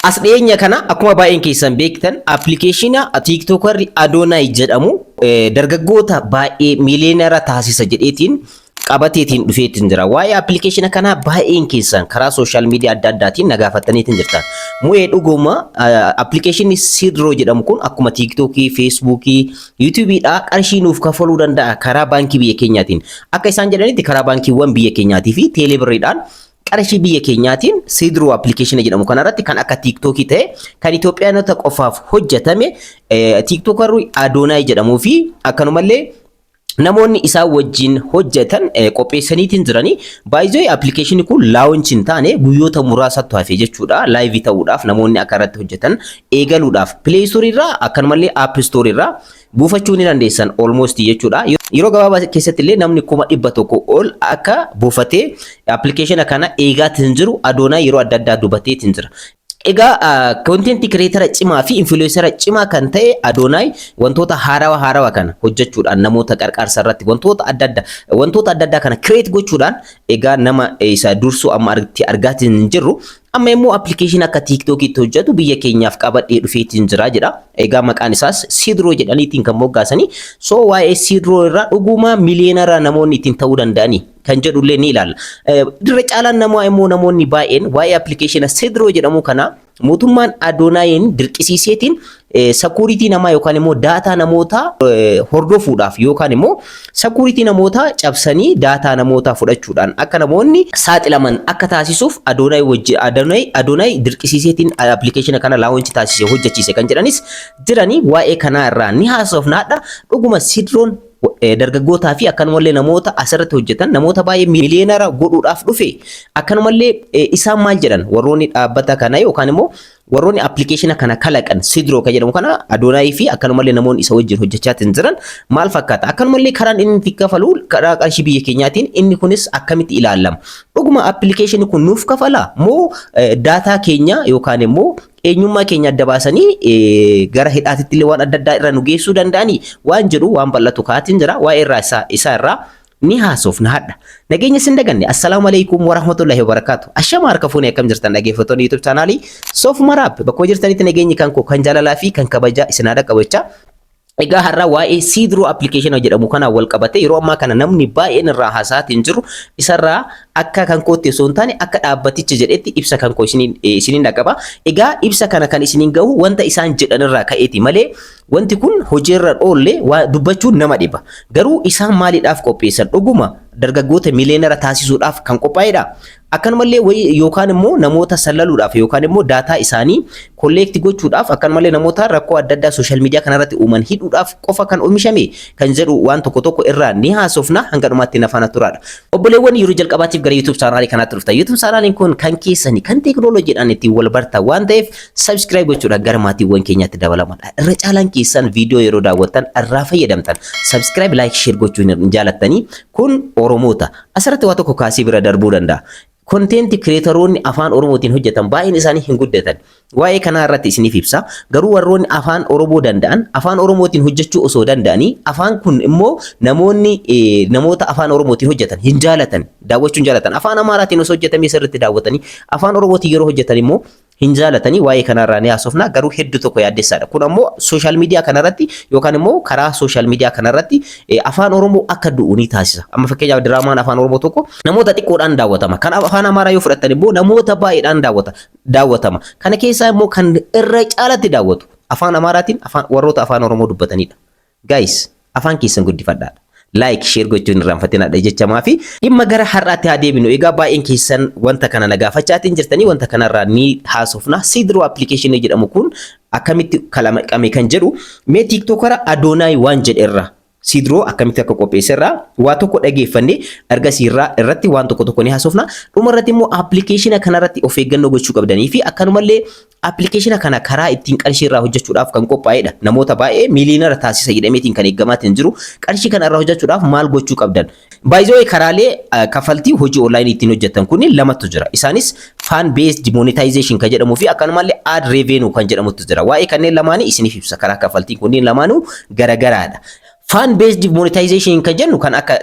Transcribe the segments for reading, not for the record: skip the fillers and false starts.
As dhiyeenya kana akkuma baay'een keessan beektan, appilikeeshina TikTokerri Adoonaay jedhamu dargaggoota baay'ee miiliyoonara taasisa jedheetiin qabateetiin dhufeetiin jira. Waa'ee appilikeeshina kanaa baay'een keessan karaa social media adda addaatiin na gaafattaniitiin jirtan. Mu'ee, dhuguma appilikeeshinni Sidroo jedhamu kun akkuma TikTokii, Facebookii, YouTubeiidhaa qarshii nuuf kafaluu danda'a karaa baankii biyya keenyaatiin? Akka isaan jedhanitti, karaa baankiiwwan biyya keenyaatii fi teelebirriidhaan qarshii biyya keenyaatiin Sidroo appilikeeshina jedhamu kanarratti, kan akka TikTokii ta'e, kan Itoophiyaanota qofaaf hojjetame, TikTokerri Adoonaay jedhamuu fi akkanumallee namoonni isaan wajjin hojjetan qopheessaniitiin jiranii. Baay'ee appilikeeshinii kun launch hin taane, guyyoota muraasatu hafe jechuudha. Live ta'uudhaaf, namoonni akka irratti hojjetan eegaluudhaaf, Play Store irraa akkanumallee App Store irraa buufachuu ni dandeessan almost jechuudha. Yeroo gabaabaa keessatti illee namni 100,000 ol akka buufatee appilikeeshina kana eegaatiin jiru Adoonaa yeroo adda addaa dubbateetiin jira. Egaa content creator cimaa fi influencer cimaa kan ta'e Adoonaay wantoota haarawaa haarawaa kana hojjechuudhaan, namoota qarqaarsa irratti wantoota adda addaa kana create gochuudhaan, egaa nama isa dursuu amma argaatiin hin jirru. Amma immoo appilikeeshinii akka TikTokiitti hojjetu biyya keenyaaf qabadhee dhufeetiin jira jedha. Egaa maqaan isaas Sidroo jedhaniitiin kan moggaasanii. So waa'ee Sidroo irraa dhuguma miliyoonara namoonni ittiin ta'uu danda'anii kan jedhullee ni ilaalla. Dirra caalaan namaa immoo, namoonni baay'een waa'ee appilikeeshina Sidroo jedhamu kana mootummaan Adonaayin dirqisiiseetiin security namaa yookaan immoo data namootaa hordofuudhaaf yookaan immoo security namootaa cabsanii data namootaa fudhachuudhaan akka namoonni saaxilaman akka taasisuuf Adonaay wajji Adonaay dirqisiiseetiin appilikeeshina kana launch taasise hojjechiise kan jedhanis jiranii. Waa'ee kanaa irraa ni haasofnaadha. Dhuguma Sidroon dargaggootaa fi akkanumallee namoota asirratti hojjetan namoota baay'ee miliyoonara godhuudhaaf dhufe? Akkanumallee isaan maal jedhan, warroonni dhaabbata kana yookaan immoo warroonni appilikeeshina kana kalaqan, Sidroo kan jedhamu kana, Adonaayii fi akkanumallee namoonni isa wajjin hojjechaa jiran maal fakkaata? Akkanumallee karaan inni itti kafalu karaa qarshii biyya keenyaatiin inni kunis akkamitti ilaalama? Dhuguma appilikeeshinni kun nuuf kafala moo data keenya yookaan immoo eenyummaa keenya adda baasanii gara hidhaatitti illee waan adda addaa irra nu geessuu danda'anii waan jedhu waan bal'atu kaatiin jira. Waa'ee irraa isaa irraa ni haasofna hadha. Nageenya isin daganne. Assalaamu alaikum warahmatullahi wabarakaatu. Ashama harka fuunee, akkam jirtan dhaggeeffattoonni YouTube channelii Soof Maraab? Bakka jirtanitti nageenyi kan koo kan jaalalaa fi kan kabajaa isin haadha qabachaa. Egaa har'a waa'ee Sidroo application jedhamu kanaan wal qabate, yeroo ammaa kana namni baay'een irraa haasa'aatiin jiru, isarraa akka kan kootti osoo hin taane akka dhaabbaticha jedhetti ibsa kan koo isiniin dhaqqaba. Egaa ibsa kana kan isiniin gahu wanta isaan jedhan irraa ka'eeti malee wanti kun hojiirra oolle dubbachuun nama dhiba. Garuu isaan maaliidhaaf qopheessan? Dhuguma dargaggoota miliyoonara taasisuudhaaf kan qophaa'edha? Akkanumallee wayii yookaan immoo namoota sallaluudhaaf yookaan immoo data isaanii collect gochuudhaaf, akkanumallee namoota rakkoo adda addaa social media kanarratti uuman hidhuudhaaf qofa kan oomishame kan jedhu waan tokko tokko irraa ni haasofna. Hanga dhumaatti na faana turaadha. Obboleewwan yeroo jalqabaatiif gara YouTube channelii kanaatti dhuftan, YouTube channeliin kun kan keessanii, kan teekinooloojiidhaan ittiin wal bartan waan ta'eef, subscribe gochuudhaan gara maatiiwwan keenyaatti dabalamadha. Irra caalaan keessan viidiyoo yeroo daawwattan irraa fayyadamtan subscribe, like, share gochuun hin jaalattanii. Kun Oromoota. Asirratti waa tokko kaasii bira darbuu danda'a. Content creatoroonni afaan Oromootiin hojjetan baay'een isaanii hin guddatan. Waa'ee kanaa irratti isiniif ibsa. Garuu warroonni afaan Oromoo danda'an afaan Oromootiin hojjechuu osoo danda'anii, afaan kun immoo namoonni namoota afaan Oromootiin hojjetan hin jaalatan, daawwachuu hin jaalatan. Afaan Amaaraatiin osoo hojjetamee sirriitti daawwatanii, afaan Oromootiin yeroo hojjetan immoo hin jaalatanii. Waa'ee kanarraa ni haasofna, garuu hedduu tokko yaaddessaadha. Kun ammoo social media kanarratti yookaan immoo karaa social media kanarratti afaan Oromoo akka du'u ni taasisa. Amma fakkeenyaaf diraamaan afaan Oromoo tokko namoota xiqqoodhaan daawwatama. Kan afaan Amaaraa yoo fudhattan immoo namoota baay'eedhaan daawwatama. Kana keessaa immoo kan irra caalatti daawwatu afaan Amaaraatiin afaan warroota afaan Oromoo dubbatanidha. Guys, afaan keessan guddifadhaadha. Like, share gochuun irraanfatinaadha jechamaa fi dhimma gara har'aatti haa deebinu. Egaa baay'een keessan wanta kana na gaafachaatiin jirtanii, wanta kanarraa ni haasofna. Sidroo appilikeeshinii jedhamu kun akkamitti kalaqame kan jedhu, mee TikTokera Adoonaay waan jedherra, Sidroo akkamitti akka qopheesserraa waa tokko dhageeffanne, ergasiirraa irratti waan tokko tokko ni haasofna. Dhuma irratti immoo appilikeeshina kanarratti of eeggannoo gochuu qabdanii fi akkanumallee appilikeeshina kana karaa ittiin qarshii irraa hojjechuudhaaf kan qophaa'edha. Namoota baay'ee miiliyoonara taasisa jedhameetiin kan eeggamaatiin jiru. Qarshii kana irraa hojjechuudhaaf maal gochuu qabdan? Baay'ee karaalee kaffaltii hojii onlineii ittiin hojjetan kunniin lamatu jira. Isaanis fan based monetization kan jedhamuu fi akkanumallee ad revenue kan jedhamutu jira. Waa'ee kanneen lamaanii isiniif ibsa. Karaa kaffaltiin kunniin lamaanuu garagaraadha. Fan based monetization kan jennu kan akka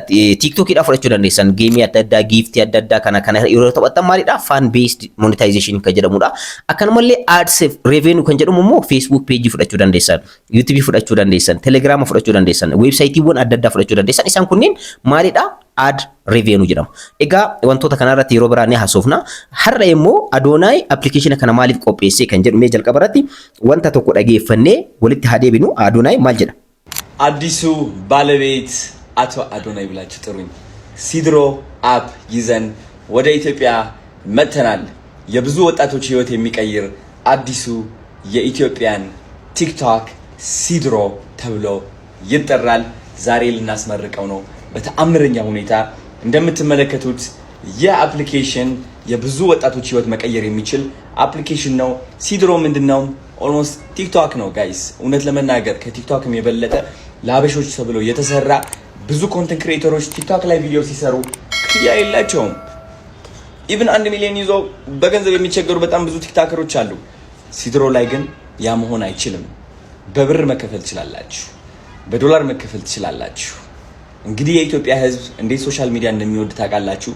TikTokiidhaa fudhachuu dandeessan, gameii adda addaa, giftii adda addaa kana kana yeroo taphatan maalidha, fan based monetization kan jedhamudha. Akkanumallee ads revenue kan jedhamu immoo Facebook page fudhachuu dandeessan, YouTube fudhachuu dandeessan, Telegram fudhachuu dandeessan, websiteiiwwan adda addaa fudhachuu dandeessan. Isaan kunneen maalidha? Ad revenue jedhama. Egaa wantoota kanarratti yeroo biraa ni haasofna. Har'a immoo Adoonaay appilikeeshina kana maaliif qopheessee kan jedhu mee jalqaba irratti wanta tokko dhageeffannee walitti haa deebinu. Adoonaay maal jedha? አዲሱ ባለቤት አቶ አዶናይ ብላችሁ ጥሩኝ። ሲድሮ app ይዘን ወደ ኢትዮጵያ መጥተናል። የብዙ ወጣቶች ህይወት የሚቀይር አዲሱ የኢትዮጵያን ቲክቶክ ሲድሮ ተብሎ ይጠራል። ዛሬ ልናስመርቀው ነው በተአምረኛ ሁኔታ። እንደምትመለከቱት ይህ application የብዙ ወጣቶች ህይወት መቀየር የሚችል application ነው። ሲድሮ ምንድን ነው? Almost ቲክቶክ ነው guys። እውነት ለመናገር ከቲክቶክም የበለጠ ለሀበሾች ተብሎ የተሰራ። ብዙ content creator ኦች ቲክቶክ ላይ ቪዲዮ ሲሰሩ ክፍያ የላቸውም። Even 1 ሚሊዮን ይዞ በገንዘብ የሚቸገሩ በጣም ብዙ TikToker ኦች አሉ። ሲድሮ ላይ ግን ያ መሆን አይችልም። በብር መከፈል ትችላላችሁ፣ በዶላር መከፈል ትችላላችሁ። እንግዲህ የኢትዮጵያ ሕዝብ እንዴት social media እንደሚወድ ታውቃላችሁ።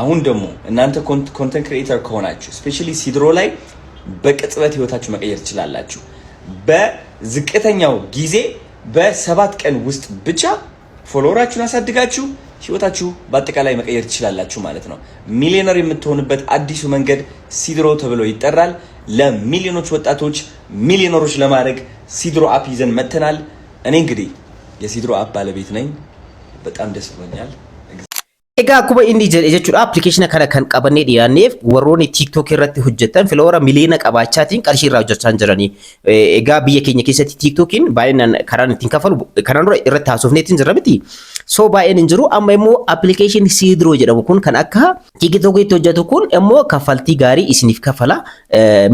አሁን ደግሞ እናንተ content creator ከሆናችሁ especially ሲድሮ ላይ በቅጽበት ህይወታችሁ መቀየር ትችላላችሁ። በዝቅተኛው ጊዜ በ7 ቀን ውስጥ ብቻ follower ኣችሁን አሳድጋችሁ ህይወታችሁ በአጠቃላይ መቀየር ትችላላችሁ ማለት ነው። ሚሊዮነር የምትሆንበት አዲሱ መንገድ ሲድሮ ተብሎ ይጠራል። ለሚሊዮኖች ወጣቶች ሚሊዮነሮች ለማድረግ ሲድሮ app ይዘን መጥተናል። እኔ እንግዲህ የሲድሮ app ባለቤት ነኝ። በጣም ደስ ብሎኛል። Egaa akkuma inni jedhe jechuudha, appilikeeshina kana kan qabannee dhiyaanneef warroonni TikTok irratti hojjetan follower miliyoona qabaachaatiin qarshii irraa hojjechaa jiranii. Egaa biyya keenya keessatti TikTokiin baay'inaan karaan ittiin kafalu kanaan dura irratti haasofneetiin jirra miti. So baay'een hin jiru. Amma immoo appilikeeshinii Siidroo jedhamu kun, kan akka TikTokiitti hojjetu kun immoo kaffaltii gaarii isiniif kafala.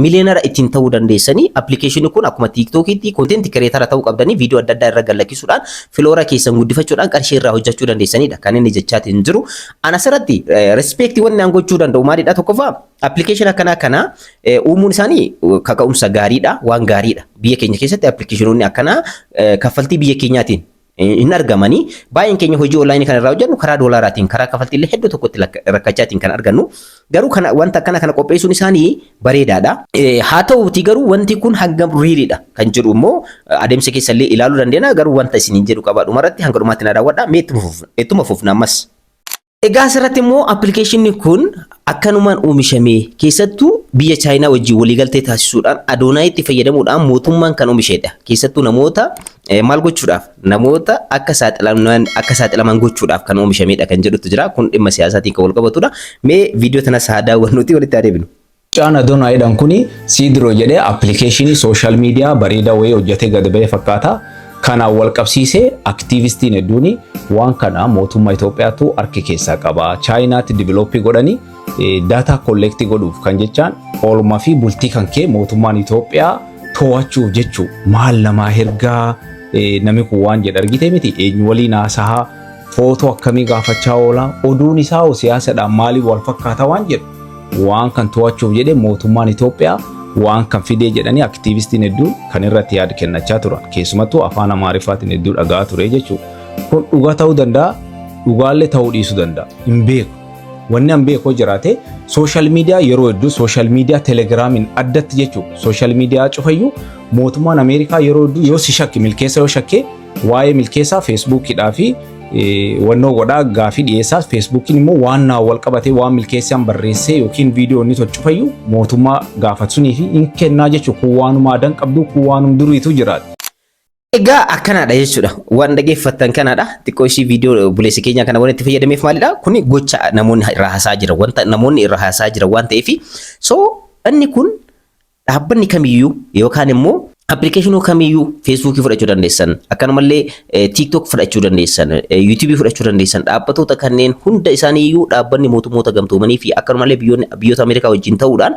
Miliyoonara ittiin ta'uu dandeessanii. Appilikeeshinii kun akkuma TikTokiitti content creator ta'uu qabdanii viidiyoo adda addaa irra gallakkisuudhaan follower keessan guddifachuudhaan qarshii irraa hojjechuu dandeessanidha kan inni jechaatiin jiru. Ana asirratti respectii wanni an gochuu danda'u maalidha? Tokkoffaa, appilikeeshina akkanaa kana uumuun isaanii kaka'umsa gaariidha, waan gaariidha. Biyya keenya keessatti appilikeeshinoonni akkanaa kaffaltii biyya keenyaatiin hin argamanii. Baay'een keenya hojii onlineii kan irraa hojjennu karaa doolaaraatiin, karaa kaffaltii illee hedduu tokkotti rakkachaatiin kan argannu. Garuu kana wanta akkana kana qopheessuun isaanii bareedaadha. Haa ta'uuti garuu wanti kun hangam realiidha kan jedhu immoo adeemsa keessa illee ilaaluu dandeenya. Garuu wanta isiniin jedhu qaba, dhumarratti hanga dhumaatti na daawwadha. Mee ittuma fufna ammas. Egaa asirratti immoo appilikeeshinni kun akkanumaan oomishamee keessattuu biyya Chaayinaa wajjin waliigaltee taasisuudhaan Adoonaayitti fayyadamuudhaan mootummaan kan oomishedha. Keessattuu namoota maal gochuudhaaf, namoota akka saaxilaman gochuudhaaf kan oomishamedha kan jedhutu jira. Kun dhimma siyaasaatiin kan wal qabatudha. Mee viidiyoo tanas haa daawwannuuti walitti adeemnu. Mucaan Adoonaayidhaan kuni Siidroo jedhee appilikeeshinii social media bareedaa wayii hojjetee gad ba'e fakkaata. Kanaan wal qabsiisee aktiivistiin hedduun waan kana mootummaa Itoophiyaatu harki keessaa qaba. Chaayinaatti developii godhanii data collectii godhuuf kan jechaan oolmaa fi bultii kan kee mootummaan Itoophiyaa to'achuuf jechuu maal namaa ergaa namni kun waan jedha argite miti, eenyu waliin haasahaa, footoo akkamii gaafachaa oola, oduun isaa hoo siyaasadhaan maaliif wal fakkaata waan jedhu waan kan to'achuuf jedhe mootummaan Itoophiyaa waan kan fidee jedhanii aktiivistiin hedduun kan irratti yaada kennachaa turan, keessumattuu afaan Amaariffaatiin hedduu dhagaa ture jechuudha. Kun dhugaa ta'uu danda'a, dhugaallee ta'uu dhiisuu danda'a, hin beeku. Wanni an beeku jiraate social media yeroo hedduu social media telegiraamiin addatti jechuudha. Social media cufayyuu mootummaan Ameerikaa yeroo hedduu yoo si shakke, Milkeessa yoo shakke, waa'ee Milkeessaa Feesbuukidhaa fi wannoo godhaa gaafii dhiyeessaa. Feesbuukiin immoo waan naa wal qabatee waan Milkeessaan barreessee yookiin viidiyoo inni tolchufayyuu mootummaa gaafatsunii fi hin kennaa jechuudha. Kun waanuma adan qabdu, kun waanuma duriitu jiraata. Egaa akkanaadha jechuudha. Waan dhageeffattan kanaadha. Xiqqoo ishii viidiyoo buleessa keenya kana waan itti fayyadameef maalidha? Kuni gocha namoonni irraa haasaa jiran, wanta namoonni irraa haasaa jiran waan ta'eef, so inni kun dhaabbanni kamiyyuu yookaan immoo appilikeeshinii kamiyyuu, Feesbuukii fudhachuu dandeessan, akkanumallee TikTok fudhachuu dandeessan, YouTubeii fudhachuu dandeessan, dhaabbatoota kanneen hunda isaaniiyyuu dhaabbanni mootummoota gamtoomanii fi akkanumallee biyyoota Ameerikaa wajjin ta'uudhaan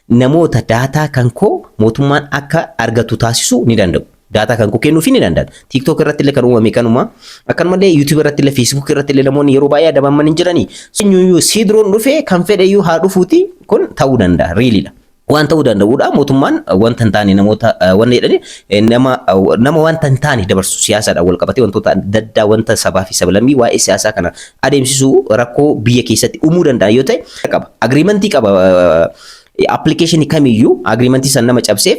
namoota data kan koo mootummaan akka argatu taasisuu ni danda'u. Data kan koo kennuufii ni danda'an. TikTok irratti illee kan uumame kanuma. Akkanumallee YouTube irratti illee, Facebook irratti illee namoonni yeroo baay'ee adabaman hin jiranii. Eenyuyyuu Siidroon dhufee kan fedhe iyyuu haa dhufuuti, kun ta'uu danda'a. Realiidha. Waan ta'uu danda'udha. Mootummaan wanta hin taane namoota wanna jedhani nama wanta hin taane dabarsu, siyaasaadhaan wal qabatee wantoota adda addaa, wanta sabaa fi sablammii waa'ee siyaasaa kana adeemsisuu rakkoo biyya keessatti uumuu danda'a yoo ta'e qaba. Agreementii qaba. Appilikeeshinii kamiyyuu agreementii san nama cabseef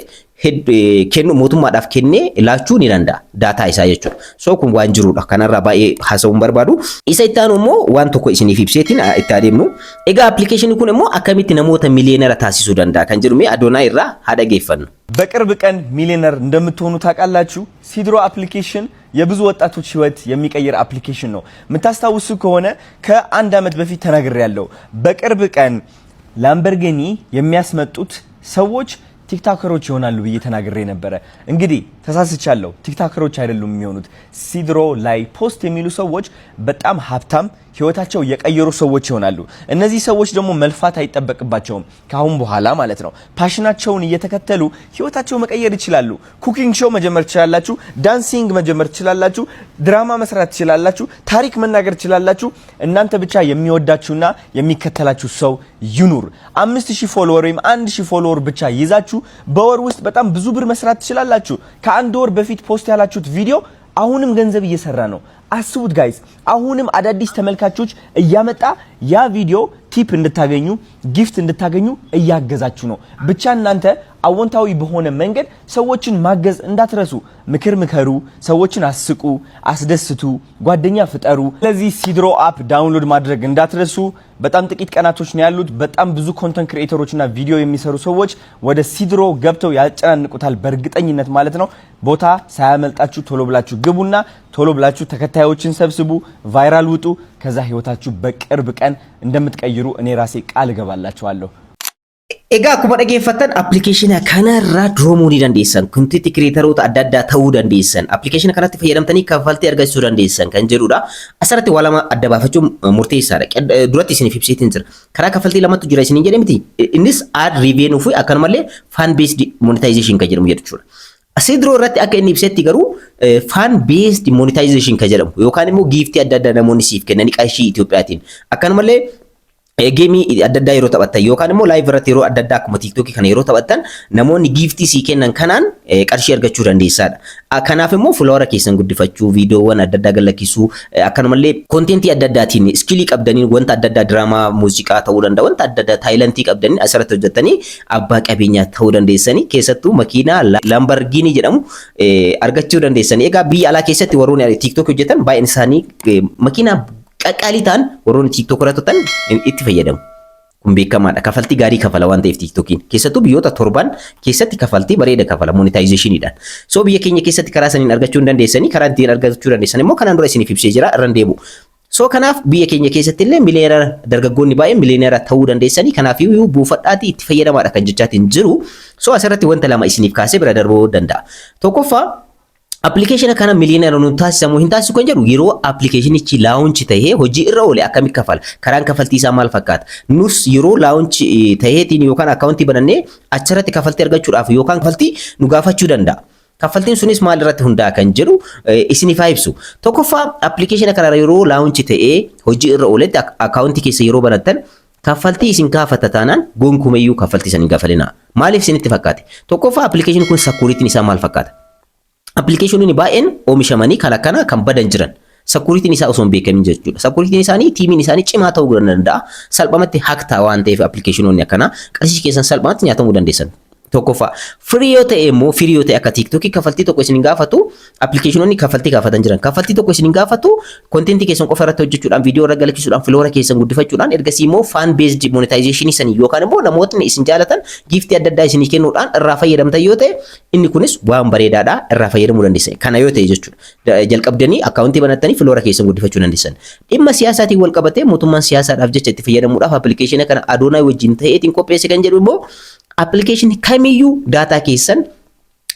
kennu mootummaadhaaf kennee laachuu ni danda'a data isaa jechuudha. So kun waan jirudha. Kanarraa baay'ee haasa'uun barbaadu. Isa itti aanu immoo waan tokko isiniif ibseetiin itti adeemnu. Egaa appilikeeshinii kun immoo akkamitti namoota miliyoonera taasisuu danda'a kan jedhu mee Adoonaa irraa haa dhageeffannu. በቅርብ ቀን ሚሊዮነር እንደምትሆኑ ታውቃላችሁ። ሲድሮ application የብዙ ወጣቶች ህይወት የሚቀይር application ነው። የምታስታውሱ ከሆነ ከአንድ ዓመት በፊት ተናግሬያለሁ። በቅርብ ቀን ላምበርጊኒ የሚያስመጡት ሰዎች ቲክቶከሮች ይሆናሉ ብዬ ተናግሬ ነበረ። እንግዲህ ተሳስቻለሁ። ቲክቶከሮች አይደሉም የሚሆኑት። ሲድሮ ላይ post የሚሉ ሰዎች በጣም ሀብታም፣ ህይወታቸው የቀየሩ ሰዎች ይሆናሉ። እነዚህ ሰዎች ደግሞ መልፋት አይጠበቅባቸውም ከአሁን በኋላ ማለት ነው። Passion ኣቸውን እየተከተሉ ህይወታቸው መቀየር ይችላሉ። Cooking show መጀመር ትችላላችሁ። Dancing መጀመር ትችላላችሁ። ድራማ መስራት ትችላላችሁ። ታሪክ መናገር ትችላላችሁ። እናንተ ብቻ የሚወዳችሁና የሚከተላችሁ ሰው ይኑር። 5,000 follower ወይም 1,000 follower ብቻ ይዛችሁ በወር ውስጥ በጣም ብዙ ብር መስራት ትችላላችሁ። ከአንድ ወር በፊት post ያላችሁት ቪዲዮ አሁንም ገንዘብ እየሰራ ነው። አስቡት guys፣ አሁንም አዳዲስ ተመልካቾች እያመጣ ያ ቪዲዮ tip እንድታገኙ፣ gift እንድታገኙ እያገዛችሁ ነው። ብቻ እናንተ አዎንታዊ በሆነ መንገድ ሰዎችን ማገዝ እንዳትረሱ። ምክር ምከሩ፣ ሰዎችን አስቁ፣ አስደስቱ፣ ጓደኛ ፍጠሩ። ስለዚህ ሲድሮ app download ማድረግ እንዳትረሱ። በጣም ጥቂት ቀናቶች ነው ያሉት። በጣም ብዙ content creator ኦች እና ቪዲዮ የሚሰሩ ሰዎች ወደ ሲድሮ ገብተው ያጨናንቁታል በእርግጠኝነት ማለት ነው። ቦታ ሳያመልጣችሁ ቶሎ ብላችሁ ግቡና ቶሎ ብላችሁ ተከታዮችን ሰብስቡ፣ viral ውጡ። ከዛ ህይወታችሁ በቅርብ ቀን እንደምትቀይሩ እኔ ራሴ ቃል እገባላችኋለሁ። Egaa akkuma dhageeffattan appilikeeshina kanarraa duroomuu ni dandeessan. Content creatoroota adda addaa ta'uu dandeessan. Appilikeeshina kanatti fayyadamtanii kaffaltii argachuu dandeessan kan jedhudha. Asirratti waa lama adda baafachuun murteessaadha. Duratti isiniif ibseetiin jira. Karaa kaffaltii lamatu jira isiniin jedhe miti. Innis ad revenue fi akkanumallee fan based monetization kan jedhamu jechuudha. Sidroo irratti akka inni ibsetti garuu fan based monetization kan jedhamu yookaan immoo giftii adda addaa namoonni siif kennanii qarshii Itoophiyaatiin akkanumallee gameii adda addaa yeroo taphattan yookaan immoo live irratti yeroo adda addaa akkuma tiiktookii kana yeroo taphattan namoonni giftii sii kennan kanaan qarshii argachuu dandeessaadha. Kanaaf immoo followera keessan guddifachuu, viidiyoowwan adda addaa gallakkisuu, akkanumallee contentii adda addaatiin skillii qabdaniin wanta adda addaa, diraamaa, muuziqaa ta'uu danda'a, wanta adda addaa talentii qabdaniin asirratti hojjettanii abbaa qabeenyaa ta'uu dandeessanii, keessattuu makiinaa Lamborghini jedhamu argachuu dandeessanii. Egaa biyya alaa keessatti warroonni tiiktookii hojjetan baay'een isaanii makiinaa qaqqaalii ta'an warroonni tiiktook irratti hojjetan itti fayyadamu. Kun beekamaadha. Kafaltii gaarii kafala waan ta'eef tiiktookiin. Keessattuu biyyoota torban keessatti kafaltii bareeda kafala monetizationiidhaan. So biyya keenya keessatti karaa saniin argachuu hin dandeessanii, karaa ittiin argachuu dandeessan immoo kanaan dura isiniif ibsee jira, irra hin deebi'u. So kanaaf biyya keenya keessatti illee miliyoonera, dargaggoonni baay'een miliyoonera ta'uu dandeessanii, kanaaf iyyuu buufadhaatii itti fayyadamaadha kan jechaatiin jiru. So asirratti wanta lama isiniif kaasee bira darbuu danda'a. Tokkoffaa, appilikeeshina kana miliyoonera nu taasisamu hin taasisu kan jedhu yeroo appilikeeshinichi launch tahee hojii irra oole akkamitti kafala, karaan kafaltii isaa maal fakkaata, nus yeroo launch taheetiin yookaan akkaawuntii banannee achirratti kafaltii argachuudhaaf yookaan kafaltii nu gaafachuu danda'a. Kaffaltiin sunis maal irratti hundaa'a kan jedhu isiniif haa ibsu. Tokkoffaa, appilikeeshina kana yeroo launch ta'ee hojii irra ooletti akkaawuntii keessa yeroo banattan kaffaltii isin gaafata taanaan gonkumayyuu kaffaltii san hin kaffalinaa. Maaliif isinitti fakkaate? Tokkoffaa, appilikeeshinii kun securityn isaa maal fakkaata? Appilikeeshinoonni baay'een oomishamanii kan akkana kan badan jiran. Securityn isaa osoo hin beekamin jechuudha. Securityn isaanii, teamiin isaanii cimaa ta'uu danda'a. Salphumatti hack ta'a waan ta'eef appilikeeshinoonni akkanaa qarshii keessan salphumatti nyaatamuu dandeessan. Tokkoffaa, free yoo ta'e immoo, free yoo ta'e akka tiiktookii kaffaltii tokko isin gaafatu, appilikeeshinoonni kaffaltii gaafatan jiran. Kaffaltii tokko isin gaafatu, contentii keessan qofa irratti hojjechuudhaan, viidiyoo irra galakkisuudhaan, followera keessan guddifachuudhaan, ergasii immoo fan based monetization sanii yookaan immoo namootni isin jaalatan giftii adda addaa isinii kennuudhaan irraa fayyadamtan yoo ta'e, inni kunis waan bareedaadha, irraa fayyadamuu dandeessan. Kana yoo ta'e jechuudha. Jalqabdanii akkaawuntii banattanii followera keessan guddifachuu dandeessan. Dhimma siyaasaatiin wal qabatee mootummaan siyaasaadhaaf jecha itti fayyadamuudhaaf appilikeeshina kana Adoonaa wajjin ta'eetiin qopheesse kan jedhu immoo, appilikeeshinii kamiyyuu data keessan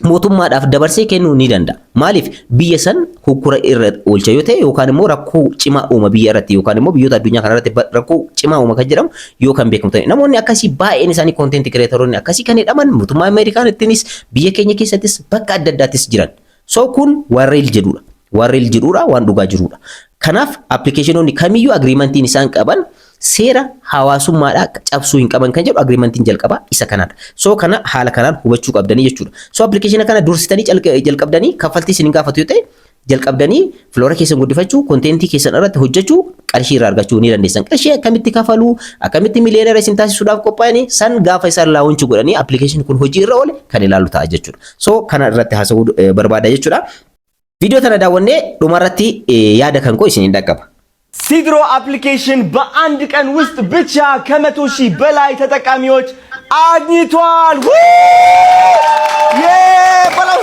mootummaadhaaf dabarsee kennuu ni danda'a. Maaliif? Biyya san hukkura irra oolcha yoo ta'e yookaan immoo rakkoo cimaa uuma biyya irratti yookaan immoo biyyoota addunyaa kana irratti rakkoo cimaa uuma kan jedhamu yoo kan beekamu ta'e. Namoonni akkasii baay'een isaanii, content creatoroonni akkasii kan jedhaman, mootummaa Ameerikaanittinis biyya keenya keessattis bakka adda addaattis jiran. So kun waan real jedhudha. Waan real jedhudha, waan dhugaa jirudha. Kanaaf appilikeeshinoonni kamiyyuu agreementiin isaan qaban seera hawaasummaadhaa cabsuu hin qaban kan jedhu agreementiin jalqabaa isa kanadha. So kana haala kanaan hubachuu qabdanii jechuudha. So appilikeeshina kana dursitanii jalqabdanii kaffaltii isin hin gaafatu yoo ta'e, jalqabdanii follower keessan guddifachuu, contentii keessan irratti hojjechuu, qarshii irraa argachuu ni dandeessan. Qarshii akkamitti kafaluu, akkamitti millionaire isin taasisuudhaaf qophaa'anii san gaafa isaan launch godhanii appilikeeshinii kun hojii irra oole kan ilaalu ta'a jechuudha. So kana irratti haasa'uu barbaada jechuudha. Viidiyoo tana daawwannee dhumarratti yaada kan koo isiniin dhaqqaba. ሲድሮ application በአንድ ቀን ውስጥ ብቻ ከ100,000 በላይ ተጠቃሚዎች አግኝቷል። በለው።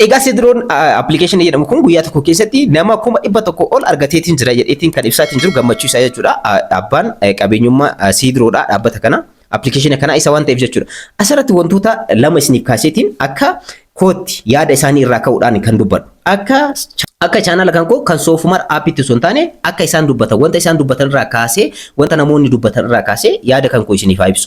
Egaa Sidroon appilikeeshinii jedhamu kun guyyaa tokko keessatti nama 100,000 ol argateetiin jira jedheetiin kan ibsaatiin jiru gammachuu isaa jechuudha. Abbaan qabeenyummaa Sidroodha, dhaabbata kana, appilikeeshina kana isa waan ta'eef jechuudha. Asirratti wantoota lama isiniif kaaseetiin akka kootti yaada isaanii irraa ka'uudhaan kan dubbadhu. Akka chaanala kan koo kan soofumar appitti osoo hin taane, akka isaan dubbatan, wanta isaan dubbatan irraa kaasee, wanta namoonni dubbatan irraa kaasee yaada kan koo isiniif haa ibsu.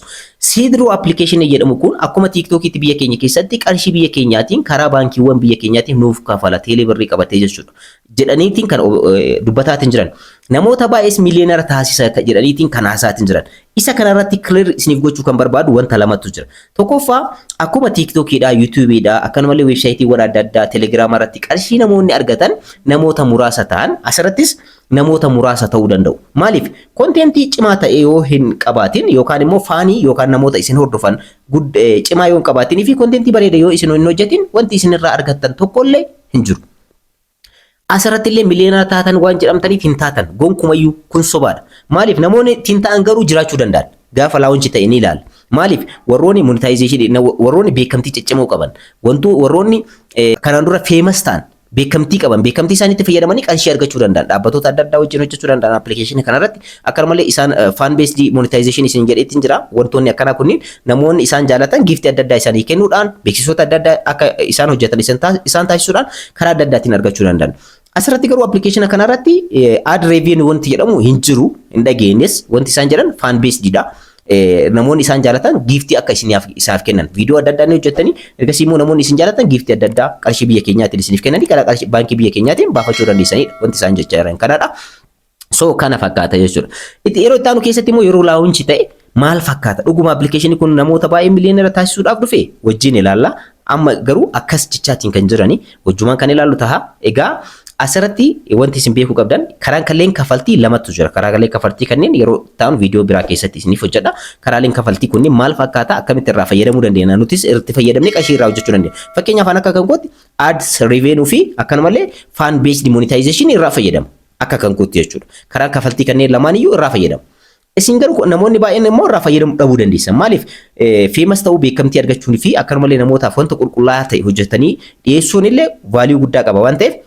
Sidroo appilikeeshinii jedhamu kun akkuma TikTokiitti biyya keenya keessatti qarshii biyya keenyaatiin karaa baankiiwwan biyya keenyaatiin nuuf kafala, teelee birrii qabatee jechuudha. Jedhaniitiin kan dubbataatiin jiran. Namoota baay'ees millionaire taasisa jedhaniitiin kan haasaatiin jiran. Isa kanarratti clear isiniif gochuu kan barbaadu wanta lamatu jira. Tokkoffaa, akkuma TikTokiidha, YouTubeiidha, akkanumallee weebsaayitiiwwan adda addaa, Telegiraama irratti qarshii namoonni argatan namoota muraasa ta'an, asirrattis namoota muraasa ta'uu danda'u. Maaliif? Contentii cimaa ta'e yoo hin qabaatin yookaan immoo fanii yookaan namoota isin hordofan cimaa yoo hin qabaatin fi contentii bareeda yoo isin hin hojjetin, wanti isin irraa argattan tokkollee hin jiru. Asirratti illee millionaire taatan waan jedhamtaniif hin taatan gonkumayyuu, kun sobaadha. Maaliif? Namoonni ittiin ta'an garuu jiraachuu danda'an. Gaafa launch ta'e ni ilaala. Maaliif? Warroonni monetization, warroonni beekamtii ciccimoo qaban, wantu warroonni kanaan dura famous ta'an, beekamtii qaban, beekamtii isaaniitti fayyadamanii qarshii argachuu danda'an, dhaabbatoota adda addaa wajjin hojjechuu danda'an appilikeeshinii kanarratti. Akkanumallee isaan fan based monetization isin jedheetiin jira. Wantoonni akkanaa kunniin namoonni isaan jaalatan giftii adda addaa isaanii kennuudhaan, beeksisoota adda addaa akka isaan hojjetan isaan taasisuudhaan karaa adda addaatiin argachuu danda'an. Asirratti garuu appilikeeshina kanarratti ad revenue wanti jedhamu hin jiru, hin dhageenyes. Wanti isaan jedhan fan basedidha. Namoonni isaan jaalatan giftii akka isiniif isaaf kennan, viidiyoo adda addaa ni hojjetanii, ergasii immoo namoonni isin jaalatan giftii adda addaa qarshii biyya keenyaatiin isiniif kennanii karaa qarshii baankii biyya keenyaatiin baafachuu dandeessanidha wanti isaan jechaa jiran kanadha. So kana fakkaata jechuudha. Itti yeroo itti aanu keessatti immoo yeroo launch ta'e maal fakkaata? Dhuguma appilikeeshinii kun namoota baay'ee millionaire taasisuudhaaf dhufe wajjin ilaalla. Amma garuu akkas jechaatiin kan jirani wajjumaan kan ilaallu taha. Egaa asirratti wanti isin beekuu qabdan karaan kalleen kafaltii lamatu jira. Karaalee kafaltii kanneen yeroo ta'an viidiyoo biraa keessatti isiniif hojjedha. Karaaleen kafaltii kunniin maal fakkaata? Akkamitti irraa fayyadamuu dandeenya? Nutis irratti fayyadamnee qarshii irraa hojjechuu dandeenya. Fakkeenyaaf akka kan kootti ads revenue fi akkanumallee fan based monetization irraa fayyadamu. Akka kan kootti jechuudha. Karaa kafaltii kanneen lamaan iyyuu irraa fayyadamu. Isin garuu namoonni baay'een immoo irraa fayyadamuu dhabuu dandeessan. Maaliif? Famous ta'uu, beekamtii argachuun fi akkanumallee namootaaf wanta qulqullaa'aa ta'e hojjetanii dhiyeessuun illee value guddaa qaba waan ta'eef,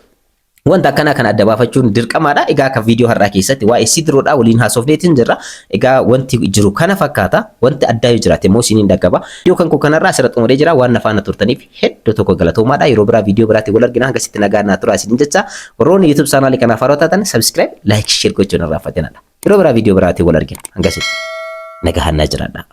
wanta akkanaa kana adda baafachuun dirqamaadha. Egaa akka viidiyoo har'aa keessatti waa'ee Sidroodhaa waliin haasofneetiin jirra. Egaa wanti jiru kana fakkaata. Wanti addaa yoo jiraate immoo isiniin dhaqqaba. Viidiyoo kan koo kanarraa asirra xumuree jira. Waan na faana turtaniif hedduu tokko galatoomaadha. Yeroo biraa viidiyoo biraatti wal argina. Hanga sitti nagaa naa tura isiniin jecha. Warroonni YouTube chaanaalii kanaaf haaraa taatan subscribe, like, share gochuun irraa fatinadha. Yeroo biraa viidiyoo biraatti wal argina. Hanga sitti nagaa hannaa jiraadha.